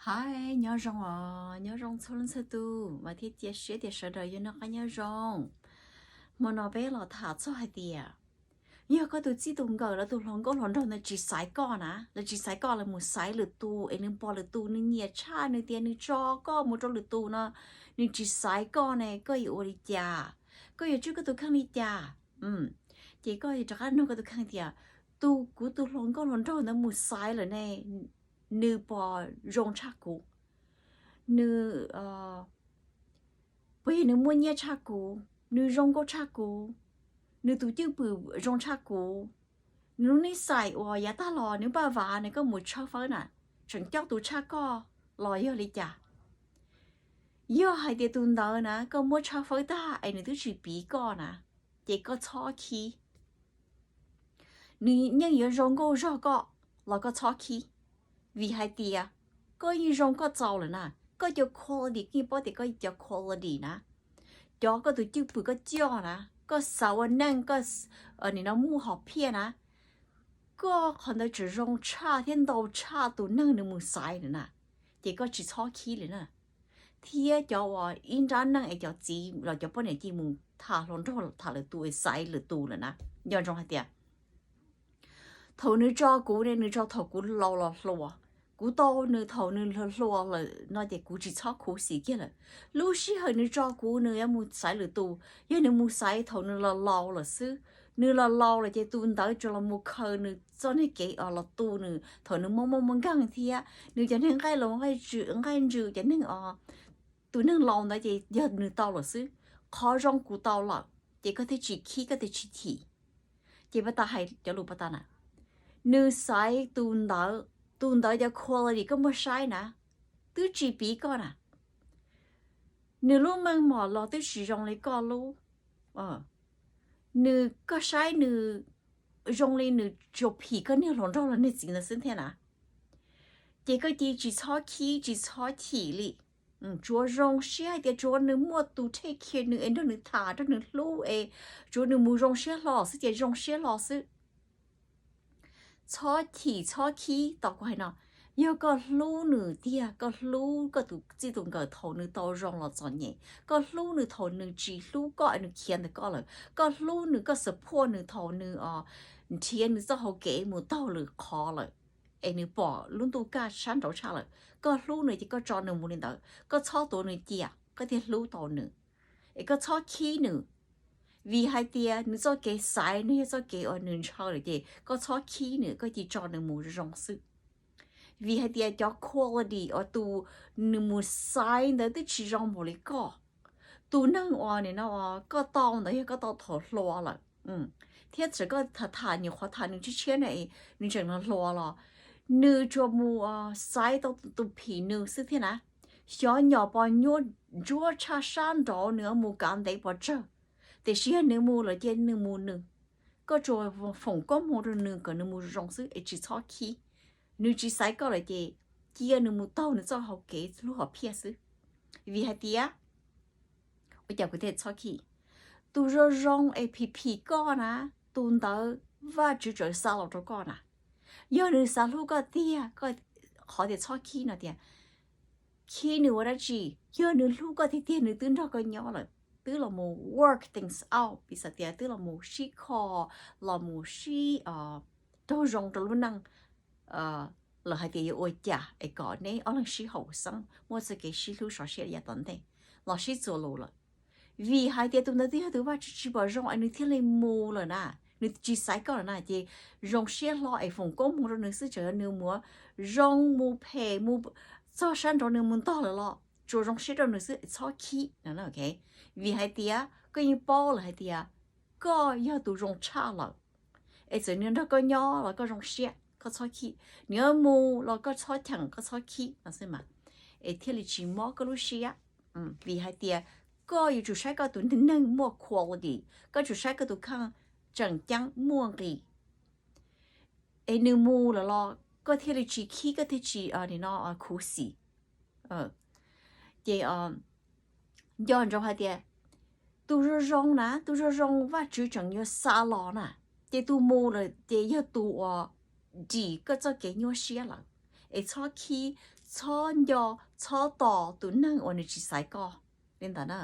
Hais nyob zoo os, nyob zoo txhua leej txhua tus, vam thiab cia siab tias sawv daws yuav noj qab nyob zoo. Hmo no peb los tham txog hais tias, yog koj tus txij tus nkawm los tus hluas nkauj hluas nraug ntawd tsis xaiv koj na, lawv tsis xaiv koj, lawv mus xaiv lwm tus es nws pom lwm tus nws nyiam tshaj nws tias nws tso koj mus rau lwm tus no, nws tsis xaiv koj ne, koj yuav ua li cas? Koj yuav tswj koj tus kheej li cas? Ces koj rov qab nug koj tus kheej tias, tus kuv tus hluas nkauj hluas nraug ntawd mus xaiv lawm ne, nws puas zoo tshaj kuv? Nws puas yog nws muaj nyiaj tshaj kuv, nws zoo nkauj tshaj kuv, nws tus cwj pwm zoo tshaj kuv, nws lub nij xais uas yav tag los nws npaj vav ne, koj mus tshawb fawb na, tseem coj tus tshaj koj los yog li cas? Yog hais tias tus ntawd na koj muab tshawb fawb tag es nws twb tsis piv koj na, ces koj txhob khib. Nws yeej yuav zoo nkauj zog koj los koj txhob khib, vim hais tias koj yeej zoo koj txaus lawm na. Koj cov quality, koj yeej paub tias koj cov quality na, cov koj tus cwj pwm koj coj na, koj xav ua neej, koj nim no muaj hom phiaj na, koj qhov ntawd tseem zoo tshaj thiab ntau tshaj tus neeg nws mus xaiv lawm na, ces koj tsis txhob khib li na. Thiab cov uas ib nrab neej es cov txiv los cov poj niam cia mus tham hluas nraug, tham lwm tus, xaiv lwm tus lawm na, nco ntsoov hais tias thaum nws tso kuv ne, nws tso thaum kuv laus los hluas. Kuv tau nws thaum nws hluas hluas lawm no ces kuv tsis txhob khuv xim kiag lawm. Lub sij hawm nws tso kuv, nws yuav mus xaiv lwm tus, yog nws mus xaiv thaum nws los laus lawm xwb. Nws los laus lawm ces tus ntawd tsuas los mus khaws nws txoj niag kev os los tu nws thaum nws muaj muaj muaj nkeeg thiab nws cov neeg nqaij laus nqaij ntsws, cov neeg os, tus neeg laus ntawd ces yog nws tau lawm xwb. Qhov zoo kuv tau lawm, ces koj thiaj tsis khib, koj thiaj tsis chim. Ces pas tas hais cov lus pas tas na, nws xaiv tus ntawd, tus ntawd cov quality koj muab saib na, twb tsis piv koj na. Nws lub meej mom los twb tsis zoo li koj lub. Nws, koj saib nws zoo li nws tsuas phim koj niag hluas nraug los niag txiv ntawd xwb thiab na. Ces koj cia tsis txhob khib tsis txhob chim li. Tsuav zoo siab hais tias tsuav nws muaj tus take care nws es nrog nws tham, nrog nws hlub es tsuav nws mus zoo siab hlo xwb ces zoo siab hlo xwb. Txhob chim txhob khib, tau kuv hais no, yog koj hlub nws tiag, koj hlub koj tus txij tus nkawm thaum nws tau zoo los txom nyem, koj hlub nws thaum nws tsis hlub koj es nws khiav ntawm koj lawm, koj hlub nws, koj support nws thaum nws nrhiav nws txoj hau kev mus taug lwm qhov lawm, es nws pom lub ntuj kaj sab nraud tshaj lawm, koj hlub nws ces koj tso nws mus li ntawd, koj txhob tuav nws cia, koj thiaj hlub tau nws. Es koj txhob khib nws, vim hais tias nws txoj kev xaiv no yog txoj kev uas nws ntshaw lawm ces koj txhob khib nws, koj cia tso nws mus zoo xwb. Vim hais tias cov quality uas tus nws mus xaiv ntawd twb tsis zoo npaum li koj. Tus neeg uas nim no koj tau ntawd yog koj tau thaum hluas lawm, thiab txawm koj tham tham, nyuam qhuav tham nws tshiab tshiab na, nws tseem hluas los nws tsuas mus xaiv tau tus phim nws xwb thiab na. Xyov nyom pos nyuaj ntsuab tshaj sab nraud nws mus kav ntev pov tsawg, tiam sis yog nws mus lawm ces nws mus nws. Koj tsuas foom koob hmoov rau nws kom nws mus zoo xwb es tsis txhob khib. Nws tsis xaiv koj lawm ces cia nws mus taug nws txoj hau kev hlub hom phiaj xwb. Vim hais tias, ua cas kuv thiaj txhob khib? Tus zoo zoo es phim phim koj na, tus ntawd Vajtswv tseem xa los rau koj na. Yog nws xav hlub koj tiag, koj, qhov tias txhob khib no tias, khib nws ua dab tsi? Yog nws hlub koj tiag tiag nws twb nrog koj nyob lawm, twb los mus work things out, piv xam tias twb los mus sib kho, los mus sib raug zoo rau lub neej, lawv hais tias yuav ua cas es kom neb ob leeg sib haum xeeb, muaj txoj kev sib hlub sov siab yav tom ntej, los sib txuas lus lawm. Vim hais tias tus ntawd twb yog tus Vajtswv tsis pom zoo es nws thiaj li mus lawm na, nws tsis xaiv koj lawm na, ces zoo siab hlo es foom koob hmoov rau nws xwb, tseem yog nws mus zoo mus phem mus txog sab nraud nws mus ntog lawm los tsuas zoo siab rau nws xwb, txhob khib no. Vim hais tias koj yeej paub lawm hais tias koj yog tus zoo tshaj lawm, es txawm nws nrog koj nyob los koj zoo siab, koj txhob khib, nws yuav mus los koj txhob cheem, koj txhob khib no xwb mas, es thiaj li tsis mob koj lub siab. Vim hais tias koj yuav tsum saib koj tus neeg muaj quality, koj tsum saib koj tus kheej tseem ceeb muaj nqis. Es nws mus lawm los koj thiaj li tsis khib, koj thiaj tsis nim no khuv xim. Ces nco ntsoov hais tias tus zoo zoo na, tus zoo zoo Vajtswv tseem yuav xa los na, ces tus mus lawm ces yog tus uas dim koj txoj kev nyuaj siab lawm. Es txhob khib, txhob nco, txhob tos tus neeg uas nws tsis xaiv koj li ntawd na.